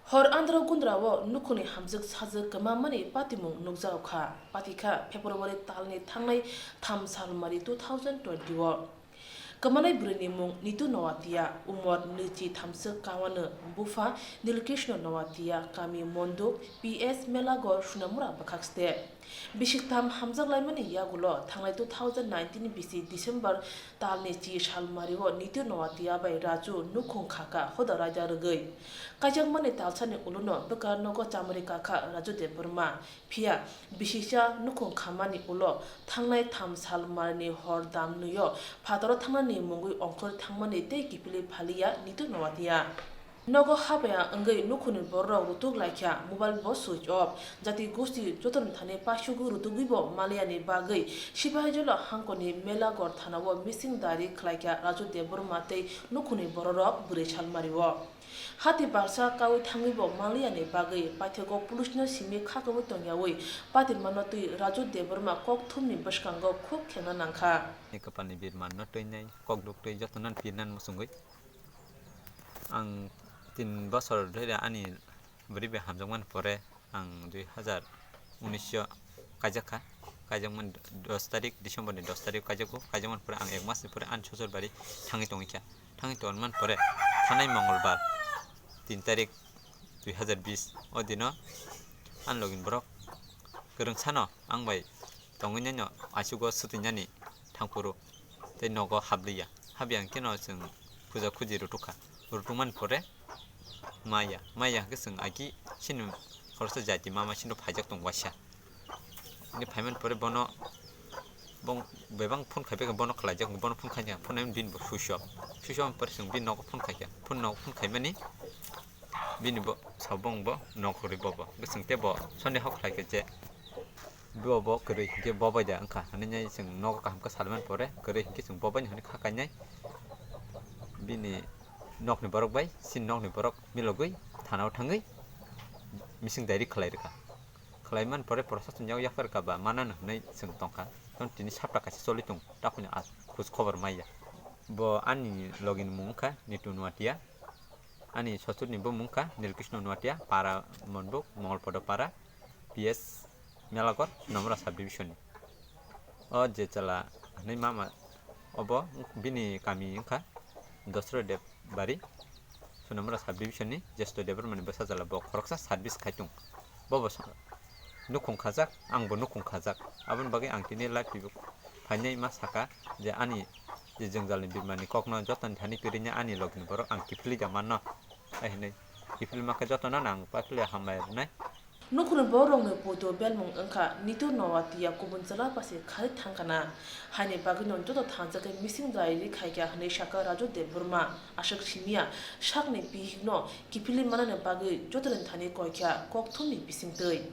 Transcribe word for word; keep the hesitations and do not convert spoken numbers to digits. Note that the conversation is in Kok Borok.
Hor Andhra Gundra o nukhungni hamjwk sajwk kwmamani patimung nukjago kha. Patikha February talni thangnai tham salmari two thousand twenty o. Kwmanai bwrwini mung Nitu Noatia, umor nwichi thamswk kawanw, bupha Nilkrishna Noatia, kami Monduk, P S Melagor, Sunamura bwkhakste. Bisik tham hamjak laimani yagulo thangnai two thousand nineteen bisi December talni chi salmario Nitu Noatia bai Raju nukhung khaka hoda raida rwgwi. Kaijakmani talsani ulono bwkha nogo chamari kakha Raju Debbarma. Phiya bisisa nukhung khamani ulo thangnai tham salmarni hor damnwio phataro thangnani mungwi ongkhorwi thangmani tei kiphilwi phaliya Nitu Noatia. Nogo habya wngwi nukhungni bororok rutuk laikha, mobile bo switch off. Jati gosti jotono thani paisugwi rutugwibo maliyani bagwi Sipahaijala hangkoni Melagor thanao missing diary khlaikha Raju Debbarma tei nukhungni bororok bwrwi salmario. Hati barsa kaui thangwibo maliyani bagwi paithakgo police no simi khakaui tongyaui patimano twi Raju Debbarma kokthumni bwskango khuk khengna nangkha. Ni kwpalni birmanno twinai kokduk twi jotono pirnan muchungwi. Ang tin bosor dhori ani bwrwi bai hamjakmani pore ang dui hazar unis o kaijak kha. Kaijakmani dos tarik, December ni dos tarik kaijago. Kaijakmani pore ang ek mas ni pore ani sosor bari thangwi tongwi kha. Thangwi tongmani pore thanai Mongolbar tin tarik dui hazar bis o dino ani login borok kwrwng sano ang bai tongwi nai no aisugo swtwi nani thangphuru tei nogo habliya. Habya hwnkhe no chwng khuja khuji rutuk kha. Rutukmani pore maya, maya hwnkhe chwng agi chini khoroksa jati mama chini phaijak tongo waisa. Bini phaimani pore bono bong bebak phone khai bega bono khlaijak, bono phone khaina phone nai bini bo switch off. Switch off pore chwng bini nogo phone khaikha. Phone nogo phone khaimani bini bo sabong bo nok ri bobo. Bwswng tei bo Sunday hok khlaikha je bo bo kwrwi hinkhe bobai da wngkha. Hwnwi nai chwng nogo kaham khe salmani pore kwrwi hinkhe chwng bobai ni hwnwi kha kainai. Bini nokni borok bai chini nokni borok milogwi thanao thangwi missing diary khlai rwkha. Khlai man pore proshasoni yago yapharkha ba manano hwnwi chwng tongkha. Tini sapta kaisa choli tongo, takhuni a khoj khobor maya. Bo ani logini mung wngkha Nitu Noatia, ani sosodni bumung wngkha Nilkrishna Noatia, para Monbuk, Mongolpodo para, P S Melagor, Sonamura subdivision ni. O je chwla hwnwi mama, obo bini kami wngkha Dosro Debari, Sonamura subdivision ni Jesto Debbarma ni bwsa chwla, bo khoroksa service khai tongo. Bobo sa-, nukhung khajak, angbo nukhung khajak. Aboni bagwi ang tini live tv phainai ma saka je ani je jwngjalni birmani kokno jotoni thani kwrwini ani logini borok ang kiphilwi da manno. Ai hinwi kiphilwi mankha jotono ang paphilwi hambai rwnai. Nukhungni bororokni poito belmung wngkha Nitu Noatia, kubun chwla bai se kharwi thangkha na, haini bagwino joto thansa khe missing diary khaikha hwnwi sakha Raju Debbarma. Aswk simiya sakni bihikno kiphilwi manani bagwi jotono thani koikha kokthumni bisingtwi.